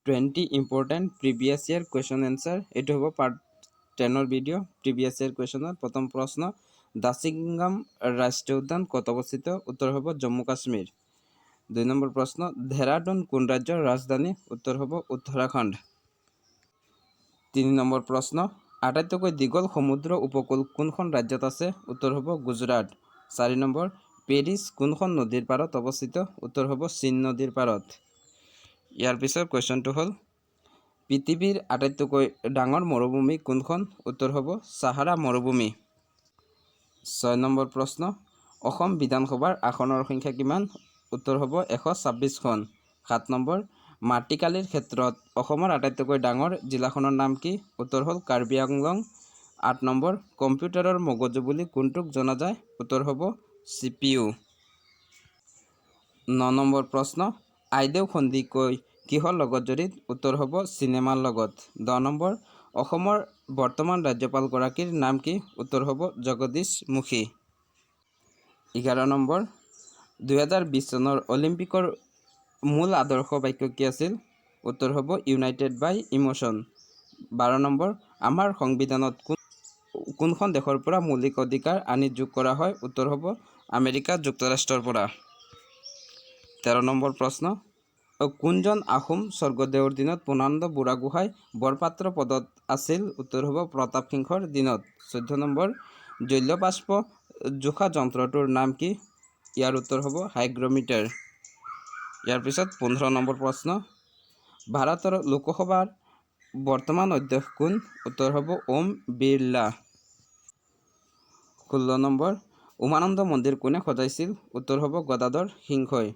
20 important previous year question answer. এইটো হ'ব part 10ৰ video'. Previous year কুৱেশ্যনৰ প্ৰথম প্ৰশ্ন, দাচিংগাম ৰাষ্ট্ৰীয় উদ্যান ক'ত অৱস্থিত? উত্তৰ হ'ব জম্মু কাশ্মীৰ। দুই নম্বৰ প্ৰশ্ন, ডেৰাডুন কোন ৰাজ্যৰ ৰাজধানী? উত্তৰ হ'ব উত্তৰাখণ্ড। তিনি নম্বৰ প্ৰশ্ন, আটাইতকৈ দীঘল সমুদ্ৰ উপকূল কোনখন ৰাজ্যত আছে? উত্তৰ হ'ব গুজৰাট। চাৰি নম্বৰ, পেৰিছ কোনখন নদীৰ পাৰত অৱস্থিত? উত্তৰ হ'ব চীন নদীৰ পাৰত। ইয়াৰ পিছৰ কুৱেশ্যনটো হ'ল, পৃথিৱীৰ আটাইতকৈ ডাঙৰ মৰুভূমি কোনখন? উত্তৰ হ'ব চাহাৰা মৰুভূমি। ছয় নম্বৰ প্ৰশ্ন, অসম বিধানসভাৰ আসনৰ সংখ্যা কিমান? উত্তৰ হ'ব 126খন। সাত নম্বৰ, মাটিকালিৰ ক্ষেত্ৰত অসমৰ আটাইতকৈ ডাঙৰ জিলাখনৰ নাম কি? উত্তৰ হ'ল কাৰ্বি আংলং। আঠ নম্বৰ, কম্পিউটাৰৰ মগজু বুলি কোনটোক জনা যায়? উত্তৰ হ'ব চিপিইউ। ন নম্বৰ প্ৰশ্ন, আইদেউ সন্দিকৈ কিহৰ লগত জড়িত? উত্তৰ হ'ব চিনেমাৰ লগত। 10 নম্বৰ, অসমৰ বৰ্তমান ৰাজ্যপালগৰাকীৰ নাম কি? উত্তৰ হ'ব জগদীশ মুখী। 11 নম্বৰ, 2020 চনৰ অলিম্পিকৰ মূল আদৰ্শ বাক্য কি আছিল? উত্তৰ হ'ব ইউনাইটেড বাই ইম'শ্যন। 12 নম্বৰ, আমাৰ সংবিধানত কোনখন দেশৰ পৰা মৌলিক অধিকাৰ আনি যোগ কৰা হয়? উত্তৰ হ'ব আমেৰিকা যুক্তৰাষ্ট্ৰৰ পৰা। 13 নম্বৰ প্ৰশ্ন, কোনজন আহোম স্বৰ্গদেউৰ দিনত পূৰ্ণানন্দ বুঢ়াগোহাঁই বৰপাত্ৰ পদত আছিল? উত্তৰ হ'ব প্ৰতাপ সিংহৰ দিনত। 14 নম্বৰ, জলীয় বাষ্প জোখা যন্ত্ৰটোৰ নাম কি? ইয়াৰ উত্তৰ হ'ব হাইগ্ৰমিটাৰ। ইয়াৰ পিছত 15 নম্বৰ প্ৰশ্ন, ভাৰতৰ লোকসভাৰ বৰ্তমান অধ্যক্ষ কোন? উত্তৰ হ'ব ওম বিৰলা। 16 নম্বৰ, উমানন্দ মন্দিৰ কোনে সজাইছিল? উত্তৰ হ'ব গদাধৰ সিংহই।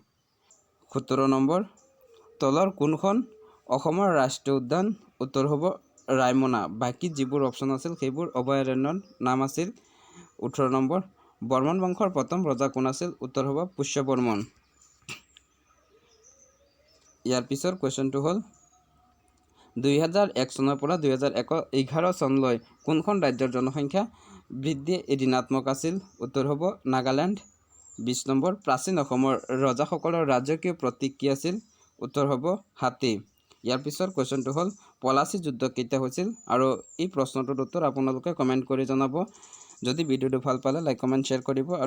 17 নম্বৰ, তলৰ কোনখন অসমৰ ৰাষ্ট্ৰীয় উদ্যান? উত্তৰ হ'ব ৰায়মনা। বাকী যিবোৰ অপশ্যন আছিল, সেইবোৰ অভয়াৰণ্যৰ নাম আছিল। 18 নম্বৰ, বৰ্মন বংশৰ প্ৰথম ৰজা কোন আছিল? উত্তৰ হ'ব পুষ্য বৰ্মন। ইয়াৰ পিছৰ কুৱেশ্যনটো হ'ল, 2001 চনৰ পৰা 2011 চনলৈ কোনখন ৰাজ্যৰ জনসংখ্যা বৃদ্ধি ঋণাত্মক আছিল? উত্তৰ হ'ব নাগালেণ্ড। 20 নম্বৰ, প্ৰাচীন অসমৰ ৰজাসকলৰ ৰাজকীয় প্ৰতীক কি আছিল? উত্তৰ হ'ব হাতী। ইয়াৰ পিছৰ কুৱেশ্যনটো হ'ল, পলাচী যুদ্ধ কেতিয়া হৈছিল? আৰু এই প্ৰশ্নটোৰ উত্তৰ আপোনালোকে কমেণ্ট কৰি জনাব। যদি ভিডিঅ'টো ভাল পালে লাইক, কমেণ্ট, শ্বেয়াৰ কৰিব আৰু